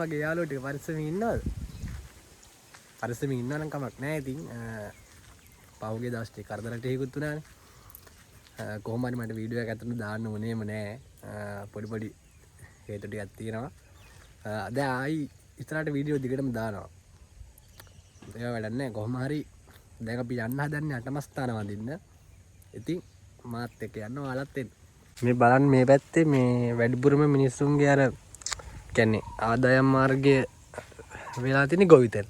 මගේ යාළුවෝ ටික පරිස්සමින් ඉන්නවද? පරිස්සමින් ඉන්නවා නම් කමක් නෑ. ඉතින් පහුගිය දවස් ටික කරදර ටිකකුත් වුණානේ. කොහොම හරි මට වීඩියෝ එකක් අතන දාන්න ඕනේම නෑ. පොඩි පොඩි හේතු ටිකක් තියෙනවා. දැන් ආයි ඉස්සරහට වීඩියෝ දිගටම දානවා. ඒවා වැඩක් නෑ. කොහොම හරි දැන් අපි යන්න හදන්නේ අටමස්ථාන වඳින්න. ඉතින් මාත් එක්ක යන්න ඔයාලත් එන්න. මේ බලන්න මේ පැත්තේ මේ වැඩිපුරම මිනිස්සුන්ගේ අර කියන්නේ ආදායම් මාර්ගය වෙලා තියෙන ගොවිතැන.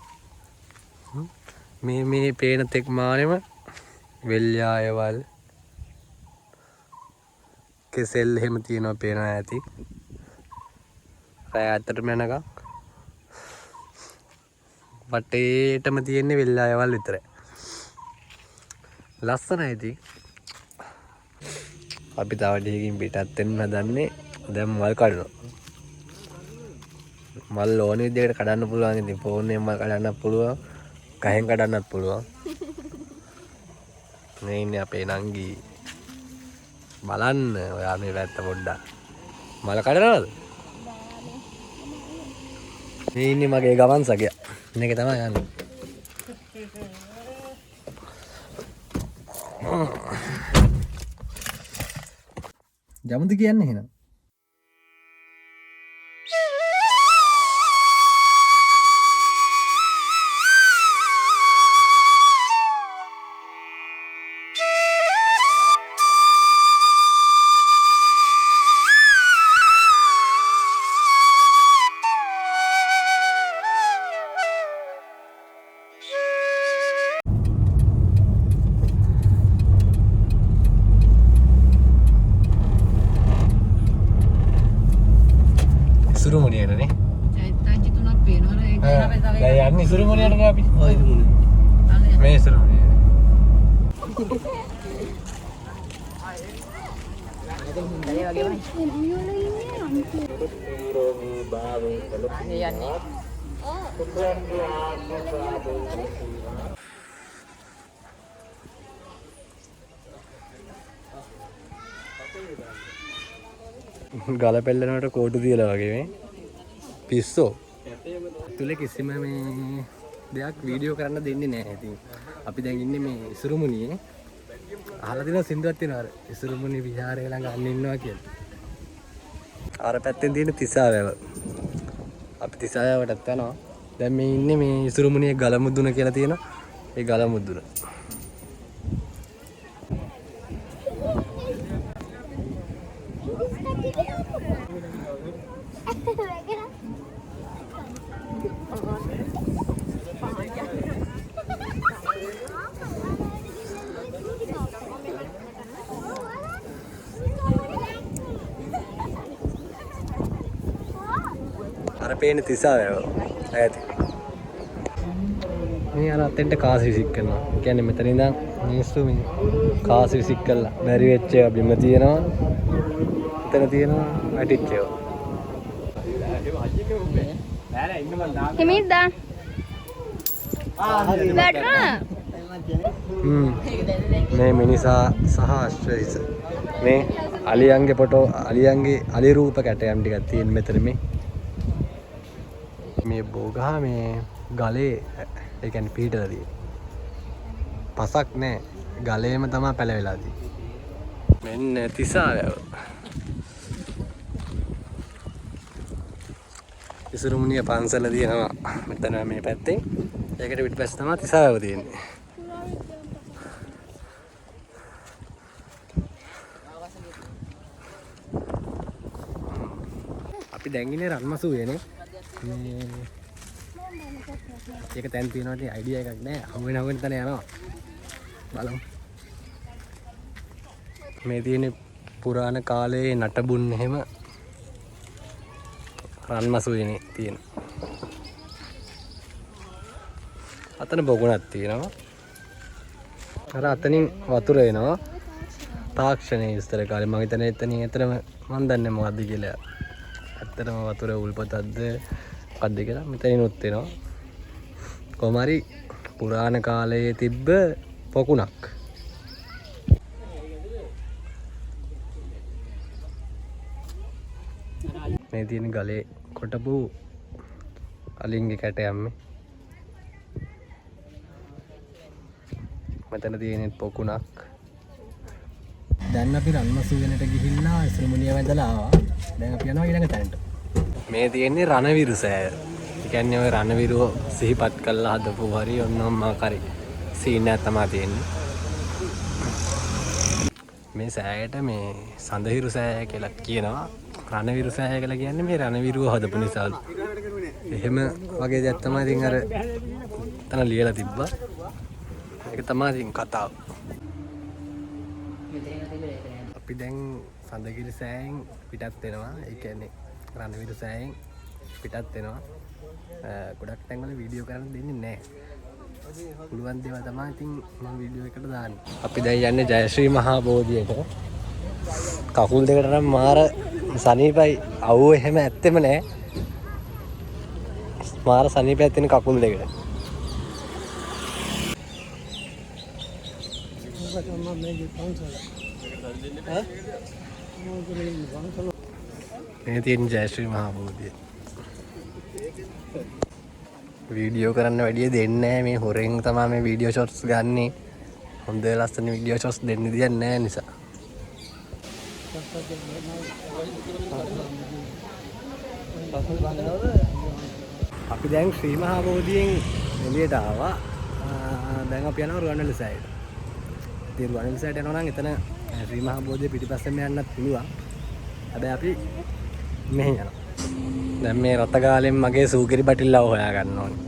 මේ මේ පේන තෙක් මානෙම වෙල්යායවල් කෙසෙල් එහෙම තියෙනවා පේනවා ඇති. රෑ අතරම යනකම් වටේටම තියෙන්නේ වෙල්යායවල් විතරයි. ලස්සනයි ඉතින්. අපි තව ටිකකින් පිටත් වෙන්න හදන්නේ. දැන් මල් කඩනවා. මල් ඕන විදිහකට කඩන්න පුළුවන්. ඉතින් ෆෝන් එකෙන් මල් කඩන්නත් පුළුවන්, ගහෙන් කඩන්නත් පුළුවන්. මේ ඉන්නේ අපේ නංගි. බලන්න ඔයා මේ පැත්ත පොඩ්ඩක්. මල් කඩනවද? මේ ඉන්නේ මගේ ගමන් සගයා. මේක තමයි යන්නේ. යමුද කියන්නේ එහෙනම්? ඉසුරුමුණියටනේ. චෛත්‍ය තුනක් පේනවා නේද? ඒක දැන් යන්නේ ඉසුරුමුණියටනේ අපි. ඔව් ඉසුරුමුණිය. මේ ඉසුරුමුණිය. යන්නේ. ගල පෙල්ලනවට කෝටු තියලා වගේ මේ පිස්සෝ. තුල කිසිම මේ දෙයක් වීඩියෝ කරන්න දෙන්නේ නැහැ. ඉතින් අපි දැන් ඉන්නේ මේ ඉසුරුමුණියේ. අහලා තියෙන සින්දුවක් තියෙනවා අර ඉසුරුමුණි විහාරය ළඟ අන්න ඉන්නවා කියලා. අර පැත්තෙන් තියෙන තිසාවැව. අපි තිසාවැවටත් යනවා. දැන් මේ ඉන්නේ මේ ඉසුරුමුණියේ ගලමුදුන කියලා තියෙන ඒ ගලමුදුන. අර පේන තිසාවැව ඈත. මේ අර අතෙන්ට කාසි විසික් කරනවා. ඒ කියන්නේ මෙතන ඉඳන් මිනිස්සු මේ කාසි විසික් කරලා බැරි වෙච්ච ඒවා බිම තියෙනවා. එතන තියෙනවා වැටිච්ච ඒවා. හිමීත් දාන්න. වැටුණා. මේ මිනිසා සහ අශ්වහිස. මේ අලියන්ගේ ෆොටෝ, අලියන්ගේ අලි රූප කැටයම් ටිකක් තියෙන මෙතන මේ. මේ බෝගහ මේ ගලේ, ඒ කියන්නේ පිහිටලා තියෙන්නේ. පසක් නෑ, ගලේම තමයි පැලවිලා තියෙන්නේ. මෙන්න තිසාවැව. ඉසුරුමුණිය පන්සල තියෙනවා මෙතන මේ පැත්තෙන්. ඒකට පිටිපස්ස තමයි තිසාවැව තියෙන්නේ. අපි දැන් ඉන්නේ රන්මසු වෙනේ. මේ ඒක තැන් තියෙනවා ඉතින් අයිඩියා එකක් නෑ. හමු වෙන හමු වෙන තැන යනවා. බලමු. මේ තියෙන පුරාණ කාලයේ නටබුන් එහෙම රන්මසු වෙනේ තියෙන. අතන බොගුණක් තියෙනවා. අර අතනින් වතුර එනවා. තාක්ෂණයේ ඉස්තර කාලේ මං හිතන්නේ එතනින් එතරම් මං දන්නේ මොකද්ද කියලා. ඇත්තටම වතුර උල්පතක්ද මොකද්ද කියලා මෙතනිනුත් එනවා. කොහොම හරි පුරාණ කාලයේ තිබ්බ පොකුණක්. මේ තියෙන ගලේ කොටපු අලින්ගේ කැටයම් මේ. මෙතන තියෙන පොකුණක්. දැන් අපි රන්මසු වෙනට ගිහිල්ලා ඉසුරුමුණිය වැඳලා ආවා. දැන් අපි යනවා ඊළඟ තැනට. මේ තියෙන්නේ රණවිරු සෑය. ඒ කියන්නේ ඔය රණවිරුව සිහිපත් කරලා හදපු හරි ඔන්න මොකක් හරි සීන් එකක් තමයි තියෙන්නේ. මේ සෑයට මේ සඳහිරු සෑය කියලා කියනවා. රණවිරු සෑය කියලා කියන්නේ මේ රණවිරුව හදපු නිසා. එහෙම වගේ දෙයක් තමයි ඉතින් අර තන ලියලා තිබ්බා. ඒක තමයි ඉතින් කතාව. අපි දැන් සඳගිරි සෑයෙන් පිටත් වෙනවා. ඒ කියන්නේ රණවිරු සෑයෙන් පිටත් වෙනවා. ගොඩක් තැන්වල වීඩියෝ කරන්න දෙන්නේ නැහැ. පුළුවන් දේවල් තමයි ඉතින් මම වීඩියෝ එකට දාන්නේ. අපි දැන් යන්නේ ජයශ්‍රී මහා බෝධියට. කකුල් දෙකට නම් මාර සනීපයි. අවුව එහෙම ඇත්තෙම නෑ. මාර සනීපයක් තියෙන කකුල් දෙකට. මේ තියෙන ජයශ්‍රී මහා බෝධිය. වීඩියෝ කරන්න වැඩිය දෙන්නේ නෑ. මේ හොරෙන් තමයි මේ වීඩියෝ ෂොට්ස් ගන්නෙ. හොඳ ලස්සන වීඩියෝ ෂොට්ස් දෙන්න දෙයක් නෑ නිසා. අපි දැන් ශ්‍රී මහා බෝධියෙන් එළියට ආවා. දැන් අපි යනවා රුවන්වැලි සෑයට. ඉතින් රුවන්වැලි සෑයට යනවා නම් එතන ශ්‍රී මහා බෝධිය පිටිපස්සෙන් යන්නත් පුළුවන්. හැබැයි අපි මෙහෙ යනවා. දැන් මේ රතගාලෙන් මගේ සූකිරි බටිල්ලව හොයා ගන්න ඕනේ.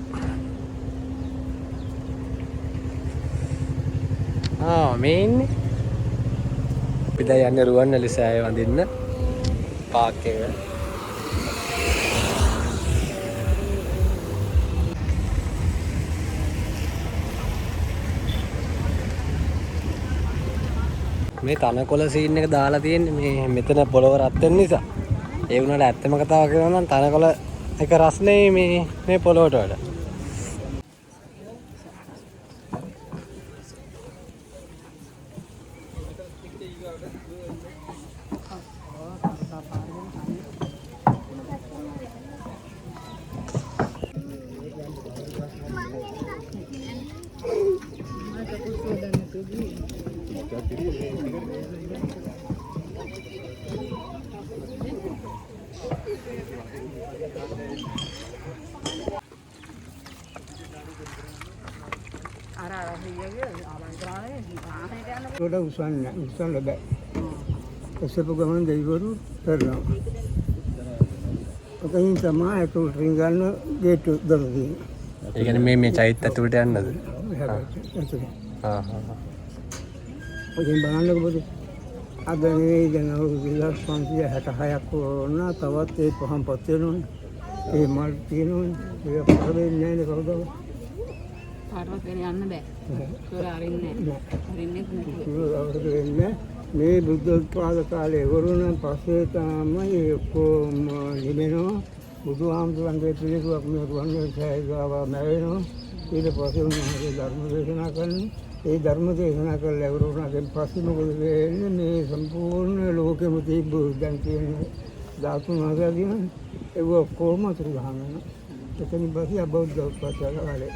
ආ මේ ඉන්නේ. අපි දැන් යන්නේ රුවන්වැලි සෑය වඳින්න පාක් එක. මේ තනකොළ සීන් එක දාලා තියෙන්නේ මේ මෙතන පොළව රත් වෙන නිසා. ඒ වුණාට ඇත්තම කතාව කියනවා නම් තනකොළ එක රස්නේ මේ මේ පොළොවට වඩා. ගොඩ උස්සන්න උස්සන්න බෑ. උස්සපු ගමන් දෙවිවරු කරනවා. ඔතනින් තමයි ඇතුළට රිංගන්න ගේට්ටු දොර තියෙන්නේ. ඒ කියන්නේ මේ මේ චෛත්‍ය ඇතුළට යන්නද? ඇතුළට. ආ හා. ඔතෙන් බලන්නකෝ පොඩි. අද නෙවෙයි දැන් අවුරුදු 2566ක් වුණා. තවත් ඒ පහන් පත් වෙනවනේ. ඒ මල් තියෙනවනේ. ඒක පහළ වෙන්නේ නැහැ නේ කවදාවත්. පාටවත් වෙන යන්න බෑ. සුර අරින්නේ නැහැ. අරින්නෙත් නැතුව. සුර අවුරුදු වෙන්නේ මේ බුද්ධෝත්පාද කාලේ ඉවර වුණාන් පස්සේ තමයි ඔක්කොම නිමෙනවා. බුදුහාමුදුරන්ගේ පිළිකුවක් මේ රුවන්වැලි සෑය ගාව මැවෙනවා. ඊට පස්සේ උන්වහන්සේ ධර්ම දේශනා කරනවා. ඒ ධර්ම දේශනා කරලා ඉවර වුණාගෙන් පස්සේ මොකද වෙන්නේ? මේ සම්පූර්ණ ලෝකෙම තිබ්බ දැන් තියෙන ධාතුන් වහන්සේලා කියනවනේ. ඒව ඔක්කොම අතුරුදහන් වෙනවා. එතනින් පස්සේ අබෞද්ධ උත්පත්ති කාලේ.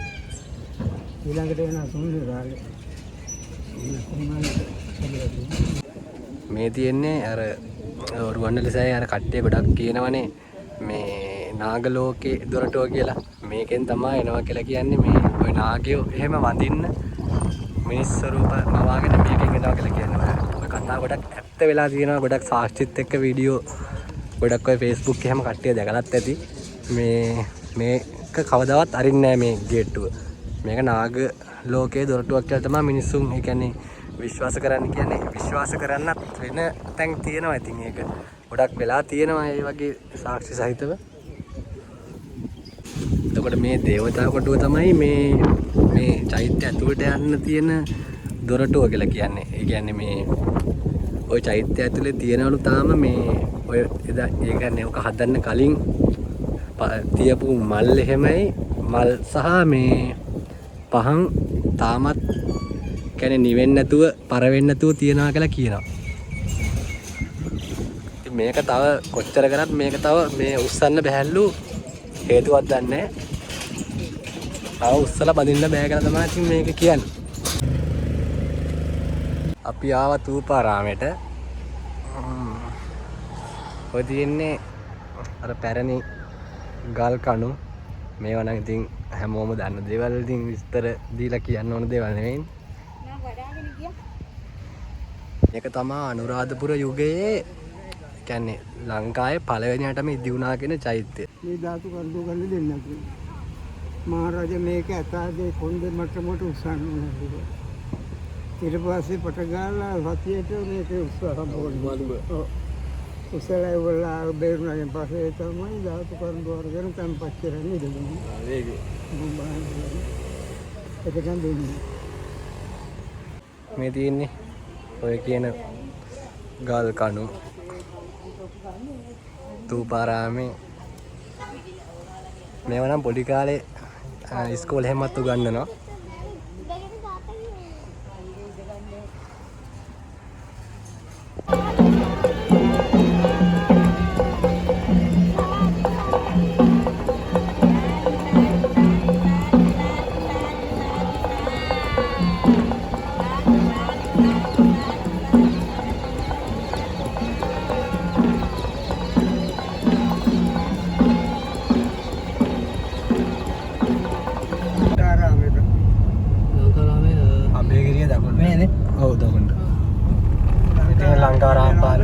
ඊළඟට එන සුන්දර කාලේ. මේ තියෙන්නේ අර රුවන්වැලි සෑයේ අර කට්ටිය ගොඩක් කියනවනේ මේ නාග ලෝකේ දොරටුව කියලා. මේකෙන් තමයි එනවා කියලා කියන්නේ. මේ ඔය නාගයෝ එහෙම වඳින්න මිනිස් ස්වරූප මවාගෙන මේකෙන් එනවා කියලා කියනවා. ඔය කතා ගොඩක් ඇත්ත වෙලා තියෙනවා. ගොඩක් සාක්ෂිත් එක්ක වීඩියෝ ගොඩක් ඔය Facebook එහෙම කට්ටිය දැකලත් ඇති. මේක කවදාවත් අරින්නේ නෑ මේ ගේට්ටුව. මේක නාග ලෝකයේ දොරටුවක් කියලා තමයි මිනිස්සුන් ඒ කියන්නේ විශ්වාස කරන්න කියන්නේ. විශ්වාස කරන්නත් වෙන තැන් තියෙනවා. ඉතින් ඒක ගොඩක් වෙලා තියෙනවා ඒ වගේ සාක්ෂි සහිතව. එතකොට මේ දේවතා කොටුව තමයි මේ චෛත්‍ය ඇතුළට යන්න තියෙන දොරටුව කියලා කියන්නේ. ඒ කියන්නේ මේ ඔය චෛත්‍ය ඇතුලේ තියෙනවලු තාම මේ ඔය එදා ඒ කියන්නේ ඔක හදන්න කලින් තියපු මල් එහෙමයි මල් සහ මේ පහන් තාමත් කියන්නේ නිවෙන්නේ නැතුව පර වෙන්නේ නැතුව තියනවා කියලා කියනවා. ඉතින් මේක තව කොච්චර කරත් මේක තව මේ උස්සන්න බැහැලු හේතුවක් දන්නේ නැහැ. ආව උස්සලා බඳින්න බෑ කියලා තමයි ඉතින් මේක කියන්නේ. අපි ආවා තූපාරාමයට. ඔය තියෙන්නේ අර පැරණි ගල් කණු. මේවා නම් ඉතින් හැමෝම දන්න දේවල්, ඉතින් විස්තර දීලා කියන්න ඕන දේවල් නෙවෙයි. මේක තමා අනුරාධපුර යුගයේ, කියන්නේ ලංකාවේ පළවෙනියටම ඉදි වුණා කියන චෛත්‍යය. මේ ධාතු කණ්ඩු ගන්න දෙන්න කියලා. මහරජා මේක ඇතාගේ කොණ්ඩේ මට්ටමට උස්සන්න ඕන කිව්වා. ඊට පස්සේ පට ගාලා සතියට මේක උස්සලා බෝලුව. ඔව්. උස්සලා ඉවරලා බේරුණාගෙන් පස්සේ තමයි ධාතු කණ්ඩු අරගෙන තැන්පත් කරන්නේ ඉඳගෙන. එතකන් දෙන්නේ. මේ තියෙන්නේ ඔය කියන ගල් කණු තූපාරාමේ. මේවා නම් පොඩි කාලේ ඉස්කෝලේ එහෙමත් උගන්වනවා. ආරාමයට. ලංකාරාමේ අබේගිරිය දකුණට නේද? ඔව් දකුණට. ඉතින් ලංකාරාම පාර.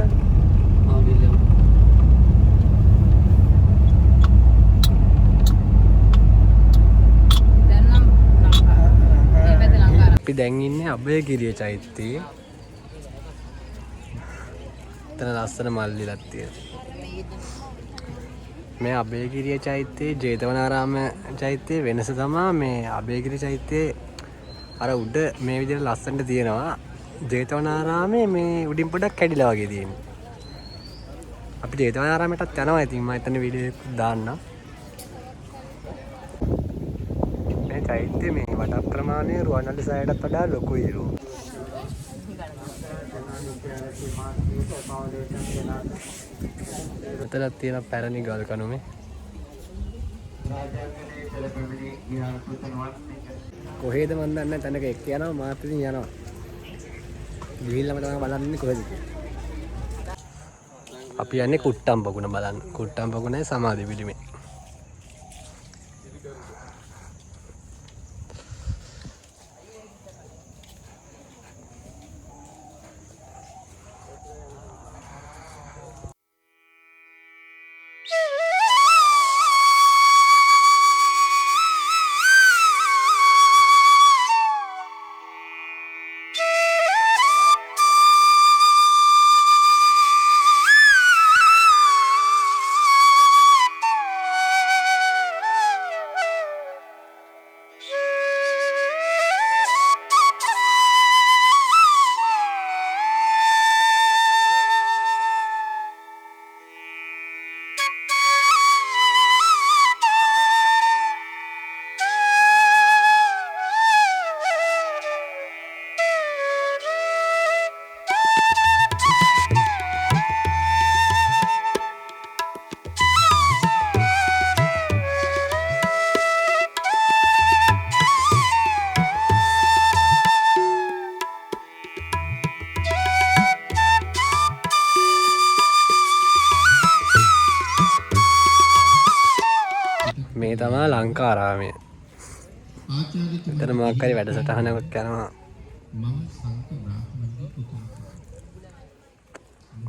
දැන් නම් ලංකාව. මේ පැත්ත ලංකාව. අපි දැන් ඉන්නේ අබේගිරිය චෛත්‍යයේ. එතන ලස්සන මල් ලිලක් තියෙනවා. මේ අබේගිරිය චෛත්‍යයේ ජේතවනාරාම චෛත්‍යයේ වෙනස තමා මේ අබේගිරි චෛත්‍යයේ අර උඩ මේ විදිහට ලස්සනට තියෙනවා. ජේතවනාරාමේ මේ උඩින් පොඩක් කැඩිලා වගේ තියෙනවා. අපි ජේතවනාරාමයටත් යනවා. ඉතින් මම හිතන්නේ වීඩියෝ එකක් දාන්නම්. මේ චෛත්‍ය මේ වට ප්‍රමාණය රුවන්වැලි සෑයටත් වඩා ලොකුයි ඒක. මෙතනක් තියෙන පැරණි ගල් කණු මේ. කොහෙද මන් දන්නේ නැහැ, තැනක එක්ක යනවා මාත් ඉතින් යනවා. ගිහිල්ලාම තමයි බලන්නේ කොහෙද කියලා. අපි යන්නේ කුට්ටම් පොකුණ බලන්න. කුට්ටම් පොකුණේ සමාධි පිළිමේ. මේ තමා ලංකාරාමය. මෙතන මොකක් හරි වැඩසටහනක් යනවා.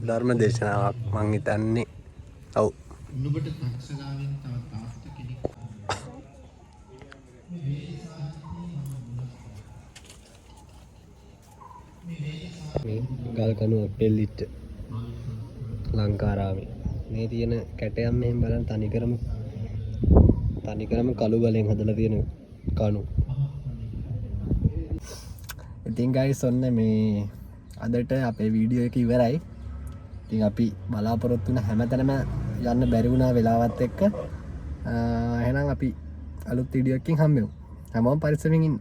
ධර්ම දේශනාවක් මං හිතන්නේ. ඔව්. මේ ගල් කණුවක් පෙල්ලිච්ච ලංකාරාමේ. මේ තියෙන කැටයම් මෙහෙම බලන්න තනිකරම තනිකරම කළු ගලෙන් හදලා තියෙන කණු. ඉතින් ගයිස් ඔන්න මේ අදට අපේ වීඩියෝ එක ඉවරයි. ඉතින් අපි බලාපොරොත්තු වුණ හැමතැනම යන්න බැරි වුණා වෙලාවත් එක්ක. එහෙනම් අපි අලුත් වීඩියෝ එකකින් හම්බෙමු. හැමෝම පරිස්සමින් ඉන්න.